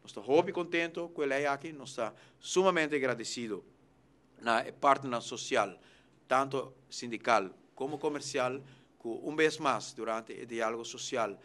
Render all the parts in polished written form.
Nos ta hopi contento cu e ley aki, nos ta sumamente agradecido na e partnernan social, tanto sindical como comercial, cu un bes mas durante e dialogo social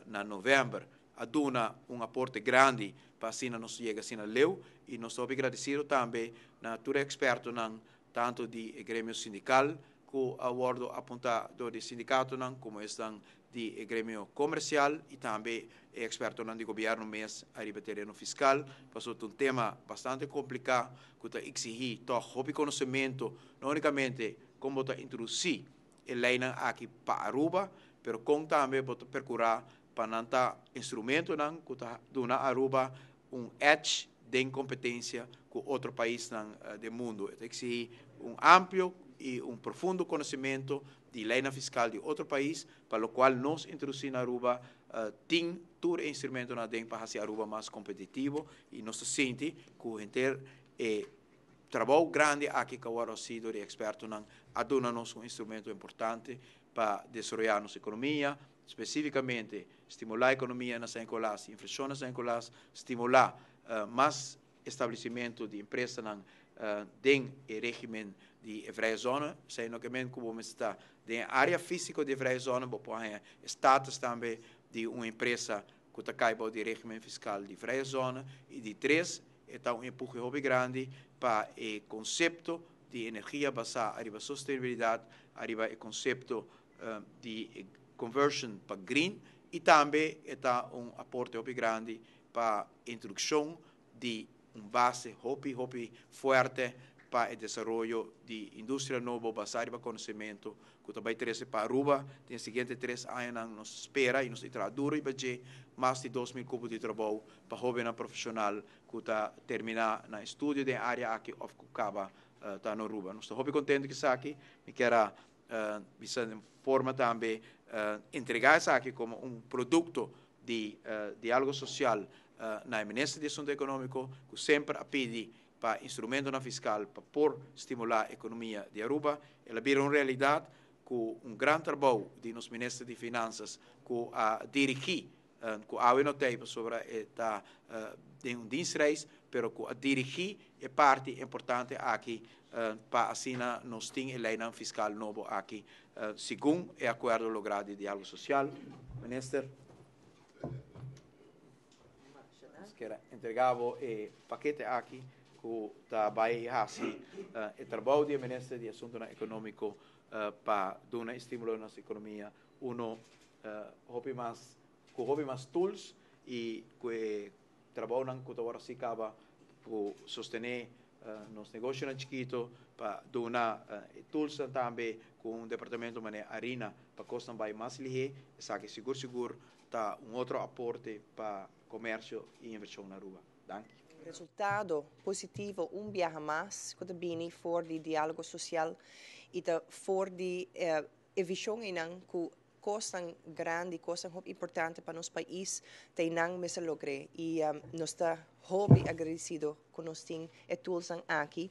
na november a duna un aporte grandi pa asina nos yega asina leu y nos ta hopi agradecido tambe na tur e expertonan tanto di e gremio sindical cu a wordo apunta door di sindicatonan como esnan di e gremio comercial y tambe e expertonan di gobierno mes ariba tereno fiscal, pasobra ta un tema bastante complica cu ta exigi toch hopi conocemento, no unicamente con bo ta introduci e leynan aki pa Aruba, pero con tambe bo ta percura pa nan ta instrumentonan cu ta duna Aruba un edge den competencia cu otro paisnan den mundo. E ta exigi un amplio y un profundo conocimento di leynan fiscal di otro pais, pa locual nos introduci na Aruba tin tur e instrumentonan aden pa haci Aruba mas competitivo y nos ta sinti cu henter e trabou grandi aki cu awor a sido di expertonan a duna nos un instrumento importante pa desaroya nos economia, specificamente stimula economia na San Nicolas, inflacion na San Nicolas, stimula mas establecimento di empresanan den e regimen di e vrije zone. Esei no ke men ku bo mester ta den e area físiko di e vrije zone, bo por haña e status tambe di un empresa ku ta kai bou di regimen fiskal di vrije zone. I di tres, e ta un empuhe hopi grandi pa e konsepto di energia basá ariba sostenibilidat, ariba e konsepto di conversion pa green i tambe e ta un aporte hopi grandi pa introdukshon di un base hopi hopi fuerte pa e desaroyo di industria nobo basá riba konosementu ku ta bai trese pa Aruba den e siguiente tres añanan. Nos spera i nos ta traha duro riba dje mas di 2000 kupo di trabou pa hóbennan profeshonal ku ta terminá nan estudio den e área aki òf ku kaba ta na Aruba. Nos ta hopi kontentu ku esaki. Mi kier a bisa den forma tambe entregá esaki komo un produkto di diálogo sosial na e Minister di Asuntu Ekonómiko ku semper a pidi pa instrumentonan fiskal pa por stimulá ekonomia di Aruba. El a bira un realidat ku un gran trabou di nos Minister di Finansas ku a dirigí, ku awe no t'ei pasobra e ta den un dienstreis, pero ku a dirigí e parti importante aki pa asina nos tin e leinan fiskal nobo aki segun e akuerdo lográ di diálogo sosial. Minister, nos kier a entregá bo e pakete aki ku ta bai hasi e trabou di e Minister di Asuntunan Ekonómiko pa duna estímulo na nos ekonomia uno hopi mas ku hopi mas tools i ku e trabounan ku ta wòrdu hasi kaba ku sostené nos negoshonan chikito pa duna e toolsnan tambe ku un departamento manera Arina pa kosnan bai mas lihé. Esaki sigur sigur ta un otro aporte pa komersio i invershon na Aruba. Danki. Resultado positivo un biaha mas ku ta bini for di diálogo sosial i ta for di e vishon einan ku kosnan grandi, kosnan hopi importante pa nos pais ta einan mester logr'é i nos ta hopi agradesido ku nos tin e toolsnan aki,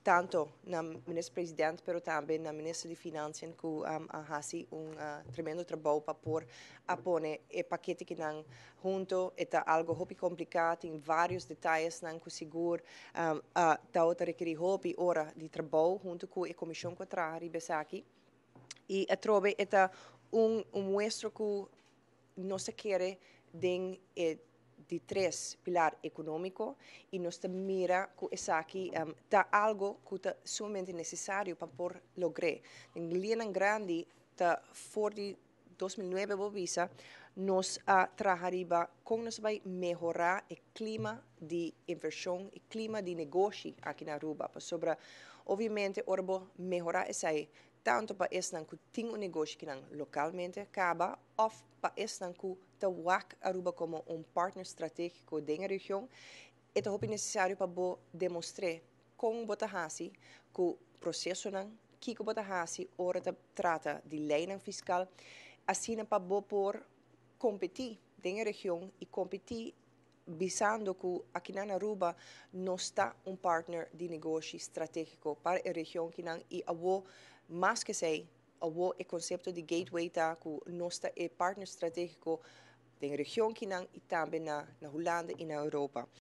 tanto na Minister President pero tambe na Minister di Financiën ku a hasi un tremendo trabou pa por a pone e pakete kinan hunto. E ta algo hopi kompliká, tin vários detayesnan ku sigur a ta rekerí hopi ora di trabou hunto ku e komishon ku a traha riba esaki. I atrobe e ta un muestra ku nos ta kere den e di tres pilar ekonómiko i nos ta mira ku esaki ta algo ku ta sumamente nesesario pa por logr'é. Den lianan grandi ta for di 2009 bo bisa nos a traha riba kon nos a bai mehorá e klima di invershon, e klima di negoshi aki na Aruba. Pasobra obviamente ora bo mehorá esei tanto pa esnan ku tin un negoshi kinan lokalmente kaba òf pa esnan ku ta wak Aruba komo un partner stratégiko den e region, e ta hopi nesesario pa bo demostr'é kon bo ta hasi ku prosesonan, kiko bo ta hasi ora ta trata di leinan fiskal, asina pa bo por kompetí den e region i kompetí bisando ku akinan na Aruba nos ta un partner di negoshi stratégiko pa e region kinan i awo mas ke esei, awo e konsepto di gateway ta ku nos ta e partner stratégiko. Den region akinan y tambe na Hulanda y na Europa.